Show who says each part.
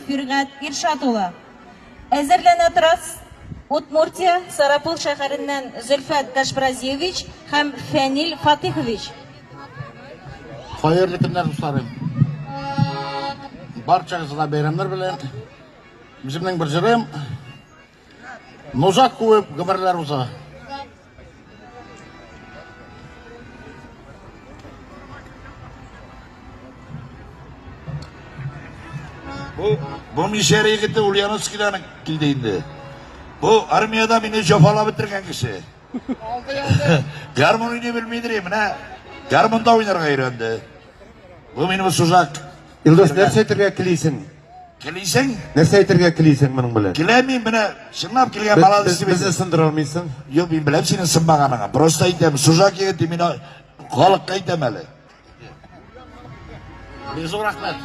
Speaker 1: Firgat Irşat ulı. Әзерләнә торас Удмуртия, Сарапул шәһәреннән Зөлфәт Ташбразиевич һәм Фәнил Фатыйхович.
Speaker 2: Хәерле көннәр, дусларым. Барчагызга бәйрәмнәр белән. Үземнең бер җырым. Нужа куып гомерләр уза.
Speaker 3: Бу, бу мишәр егете Ульяновскидан килде инде. Бу армиядә мине җафалап бетергән кеше. Гармун уйный белмидер, менә гармунда уйнарга өйрәнде. Бу минем сужак.
Speaker 4: Илдус, нәрсә әйтергә телисең?
Speaker 3: Телисең?
Speaker 4: Нәрсә әйтергә телисең моның белән?
Speaker 3: Теләмим, менә чынлап килгән молодец дип.
Speaker 4: Безне сындыра алмыйсың.
Speaker 3: Юк, мин беләм синең сынмаганыңны. Просто әйтәм, сужак егет, мин халыкка әйтәм әле.
Speaker 2: Бик зур рәхмәт.